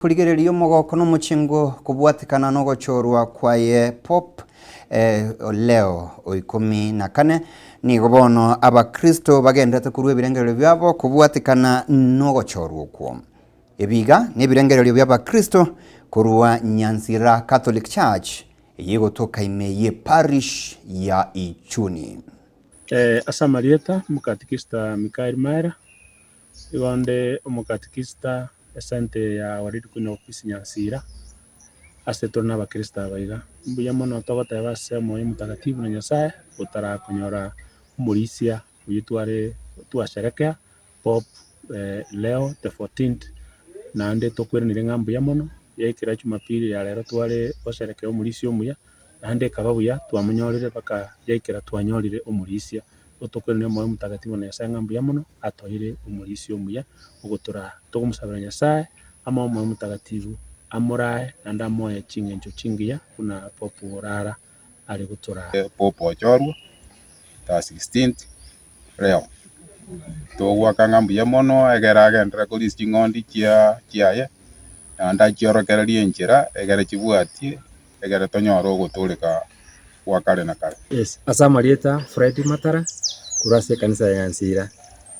Korigereria omogoko nomochengo kobwatekana nogochorwa kwaye Pope Leo o ikomi na kane, nigo bono abakristo bagenderete korua ebirengererio biabo kobwatekana nogochorwa okwo. Ebi iga nebirengererio bi'abakristo korwa Nyanzira Catholic Church eyio egotoka ime ye parish ya Ichuni. Ase amarieta, Omokatikista Mikael Maera, Igo onde omokatikista esente ya Our Lady Queen of Peace Nyansira, ase tore na abakristo aba iga. Mbuya mono togoteba ase omoyo omotakatifu na Nyasaye, otarakonyora omorisia oyio tware twasherekea Pope Leo the fourteenth, naende tokweranire ng'a mbuya mono, yaikera jumapili ya rero tware gosherekea omorisia omuya, naende ekaba buya twamonyorire mpaka yaikera twanyorire omorisia. Otokweranie Omoyo Omotakatifu na Nyasae ng'a mbuya mono atoire omorisia omuya ogotoraa. Togomosabera Nyasae amoe Omoyo Omotakatifu amorae naende amoe ching'encho chingiya buna Pope orara are gotoraa. Pope ochorwa the 16th Leo. Togoaka ng'a mbuya mono egere agenderere korisia ching'ondi chiaye naende achiorokererie enchera egere chibwatie egere tonyore ogotooreka gwa kare na kare. Ase amarieta Fred Matara korwa ase ekanisa ya Nyansira,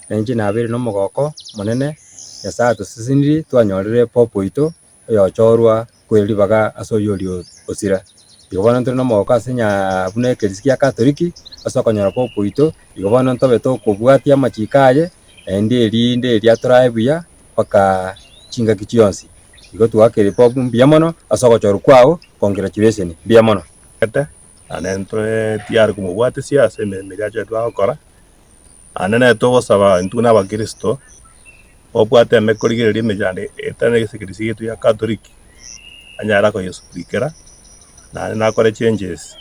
na inche nabeire nomogoko omonene, Nyasae atosesenirie twanyorire Pope oito oyochorwa koira ribaga ase oyio oria osira. Igo bono ntore nomogoko ase nyaa buna ekerisi gia Katoliki ase okonyora Pope oito, igo bono ntobe tokobwatia amachiko aye, naende erinde eria torae buya mpaka chingaki chionsi. Igo twakeire Pope mbuya mono ase ogochorwa kwao, congratulations, mbuya mono. Naende ntore tiyari komobwatisia ase emeremo eria achete agokora, naende nere togosaba intwe buna abakristo, obwate ime korigereria emechando etari ase ekanisa yaito ya katoliki, anyare koyesugurikera, naende nakore changes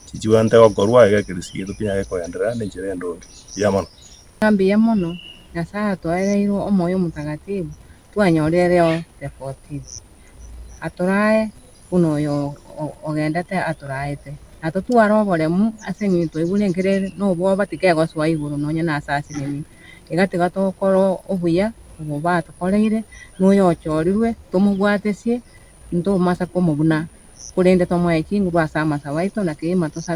chichibwenerete gokorwa iga ekanisa yaito kenyare koendelea na enchera endonge. Mbuya mono. Ng'a mbuya mono, Nyasae atoereirwe Omoyo Omotakatifu, twanyorire Leo the fourteenth. Atorae buna oyo ogendete atoraete, na totware oboremu ase eng'encho twaigure enkereri na obwoba tikegosoa igoro nonya nase asinini. Iga tiga tokore obuya obo batokoreire, na oyochorirwe tomobwatesie, ntomasa komobuna, korende tomoe chinguru ase amasabo aito na kegima tosabe.